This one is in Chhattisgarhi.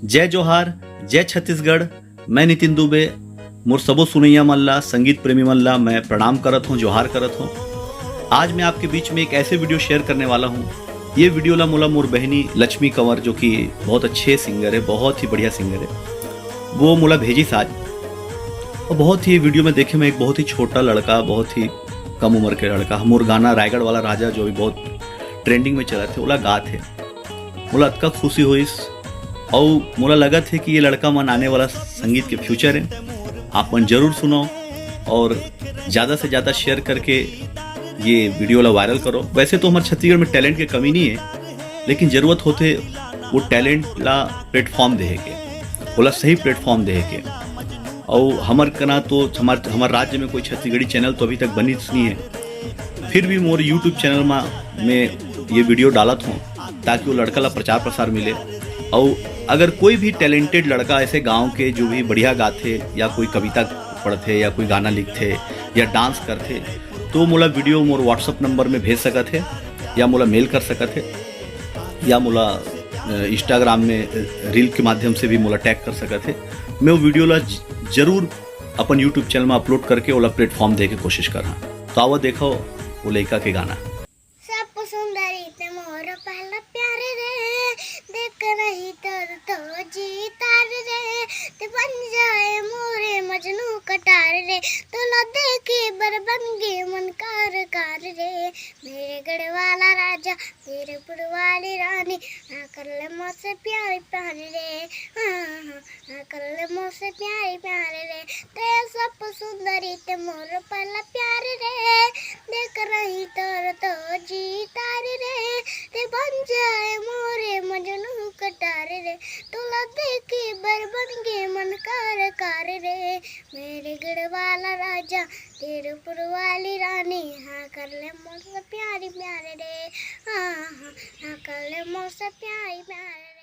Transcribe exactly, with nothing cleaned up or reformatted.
जय जोहार, जय छत्तीसगढ़। मैं नितिन दुबे। मोर सबो सुनैया मन ला, संगीत प्रेमी मन ला मैं प्रणाम करत हूँ, जोहार करत हूँ। आज मैं आपके बीच में एक ऐसे वीडियो शेयर करने वाला हूँ। ये वीडियो ला मोला मोर बहनी लक्ष्मी कंवर, जो कि बहुत अच्छे सिंगर है, बहुत ही बढ़िया सिंगर है, वो मोला भेजिस आज। और बहुत ही वीडियो में देखे मैं एक बहुत ही छोटा लड़का, बहुत ही कम उम्र के लड़का, मोर गाना रायगढ़ वाला राजा जो भी बहुत ट्रेंडिंग में चलत हे, ओला गात हे। मोला अतका खुशी होइस। अउ मोला लगत हे कि ये लड़का मन आने वाला संगीत के फ्यूचर हे। आप मन जरूर सुनो और ज़्यादा से ज़्यादा शेयर करके ये वीडियो ला वायरल करो। वैसे तो हमारे छत्तीसगढ़ में टैलेंट के कमी नहीं है, लेकिन जरूरत होथे वो टैलेंट ला प्लेटफॉर्म देहे के, ओला सही प्लेटफॉर्म देहे के। अउ हमर कना तो हमार, हमार राज्य में कोई छत्तीसगढ़ी चैनल तो अभी तक बनिस नहीं है। फिर भी मोर YouTube चैनल मा मैं ये वीडियो डालत हूँ, ताकि वो लड़का ला प्रचार प्रसार मिले। अउ अगर कोई भी टैलेंटेड लड़का ऐसे गांव के जो भी बढ़िया गाथे या कोई कविता पढ़थे या कोई गाना लिखथे या डांस करथे, तो मोला वीडियो मोर WhatsApp नंबर में भेज सकत हे या मोला मेल कर सकत हे या मोला, अ, Instagram में, अ, रील के माध्यम से भी मोला टैग कर सकत हे। मैं वो वीडियो ला ज-, जरूर अपन YouTube चैनल में अपलोड करके ओला प्लेटफॉर्म दे के कोशिश करहा। तो आवा देखो वो लइका के गाना। सब सुंदरी ते मोर पहला प्यार रे, देख रही तोर तो जी तार रे, ते बन जाए मोरे मजनू कटार रे, तोला देखे बर बन गे मन कार कार रे, मेरे गढ़ वाला राजा, तेरे पुर वाली रानी, हाँ कर ले मोसे प्यार प्यार रे, हाँ, हाँ, हाँ कर ले मोसे प्यार प्यार रे, ते सब सुंदरी ते मोर पहला प्यार रे, देख रही तोर तो जी तार रे, ते बन जाए मोरे मजनू कटार रे, तोला देखे बर बन गे मन कार कार रे, मेरे गढ़ वाला राजा, तेरे पुर वाली रानी, हाँ कर ले मोसे प्यार प्यार रे, हाँ, हाँ, हाँ कर ले मोसे प्यार प्यार रे।